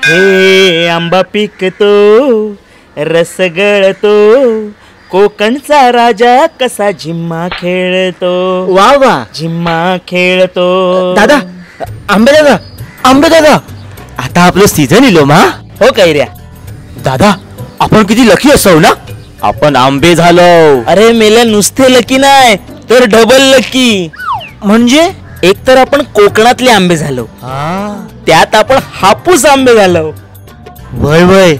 हे आंबा पिकतो रस गळतो, कोकणचा राजा कसा झिम्मा खेळतो. वा वा, झिम्मा खेळतो. दादा, आंबे दादा, आंबे दादा, आता आपलं सीझन इलो मा. हो कैऱ्या दादा, आपण किती लकी असो ना, आपण आंबे झालो. अरे मेल्या, नुसते लकी नाही तर डबल लकी. म्हणजे एक तर आपण कोकणातले आंबे झालो, त्यात आपण हापूस आंबे झालो. वय वय,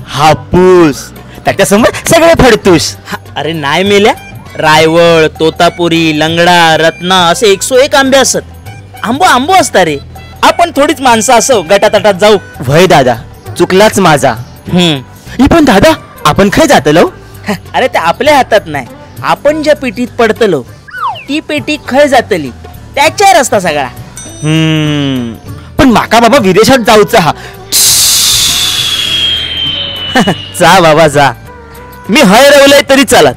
हापूस, त्याच्यासमोर सगळे फडतूस. अरे नाही मेल्या, रायवळ, तोतापुरी, लंगडा, रत्ना असे 101 आंबे असत. आंबो आंबो असता रे. आपण थोडीच माणसं असो, गटातटात जाऊ. वय दादा, चुकलाच माझा. पण दादा, आपण खय जातलो? अरे ते आपल्या हातात नाही. आपण ज्या पेटीत पडतलो ती पेटी खय जातली त्याच्यावर असता सगळा. पण माका बाबा विदेशात जाऊचा हा. जा बाबा जा, मी हय रवलंय तरी चालत.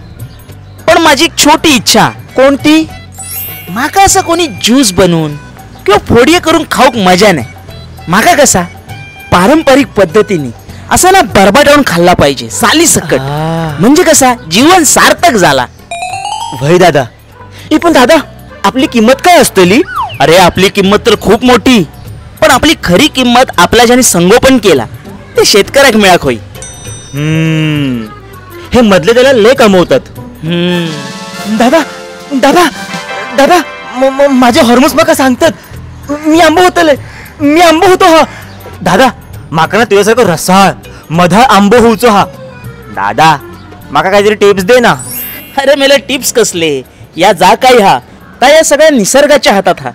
पण माझी एक छोटी इच्छा. कोणती? माका असं कोणी ज्यूस बनवून किंवा फोडिये करून खाऊक मजा नाही. माका कसा पारंपरिक पद्धतीने असं ना बरबाटावून खाल्ला पाहिजे, साली सकट. म्हणजे कसा जीवन सार्थक झाला. वय दादा, पण दादा आपली किंमत काय असतली? अरे आपली किंमत तर खूप मोठी, पण आपली खरी किंमत आपल्या ज्याने संगोपन केला ते शेतकऱ्याक मिळाक होई. हे मधले त्याला लय कमवतात. दादा दादा दादा, माझे हॉर्मोन्स माका सांगतात मी आंबो होतले, मी आंबो होतो हा. दादा माका ना तुझ्यासारखं रसाळ मधाळ आंबो होऊचो हा. दादा माका काहीतरी टिप्स दे ना. अरे मेला टिप्स कसले, या जा काय हा, काय या सगळ्या निसर्गाच्या हातात हा.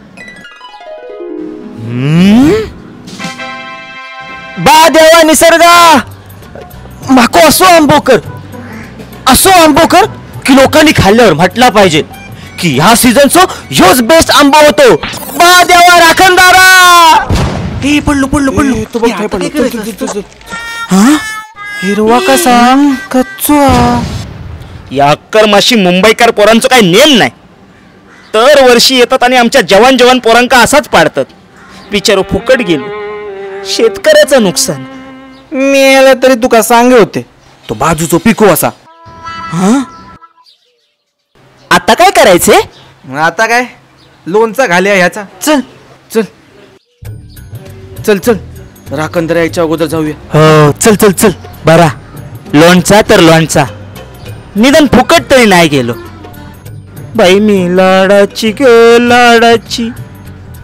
बा देवा निसर्गा, माको असो आंबो कर, असो आंबो कर की लोकांनी खाल्ल्यावर म्हटला पाहिजे की ह्या सीझनचो ह्योच बेस्ट आंबा होतो. बा देवा राखणदारा. हे पडलो पडलो पडलो, तो बघ काय पडलो. हिरवा कसा कच्चो. या अक्कर माशी मुंबईकर पोरांचं काय नेम नाही. तर वर्षी येतात आणि आमच्या जवान जवान पोरांका असाच पाडतात. बिचारो फुकट गेलो, शेतकऱ्याचं नुकसान. मेला तरी तुका सांगे होते तो बाजूचो पिको असा. आता काय करायचे? आता काय लोणचा घालूया ह्याचा. चल चल चल चल, राखणदार यायच्या अगोदर जाऊया. हो चल चल चल. बरा लोणचा तर लोणचा, निदान फुकट तरी नाही गेलो. बाई मी लाडाची ग लाडाची,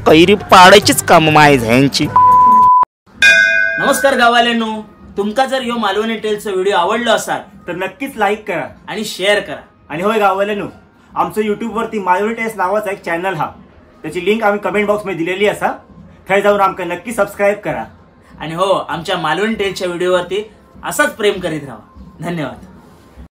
कैरी पाडायचीच काम माय ह्यांची. नमस्कार गावाल्यांनो, तुमका जर ह्यो मालवणी टेल्सचा व्हिडिओ आवडलो असाल तर नक्कीच लाईक करा आणि शेअर करा. आणि होय गावाल्यांनो, आमचं युट्यूबवरती मालवणी टेल्स नावाचा एक चॅनल हा, त्याची लिंक आम्ही कमेंट बॉक्समध्ये दिलेली असा, थंय जाऊन आमका नक्की सबस्क्राईब करा. आणि हो, आमच्या मालवणी टेल्सच्या व्हिडिओवरती असाच प्रेम करीत राहा. धन्यवाद.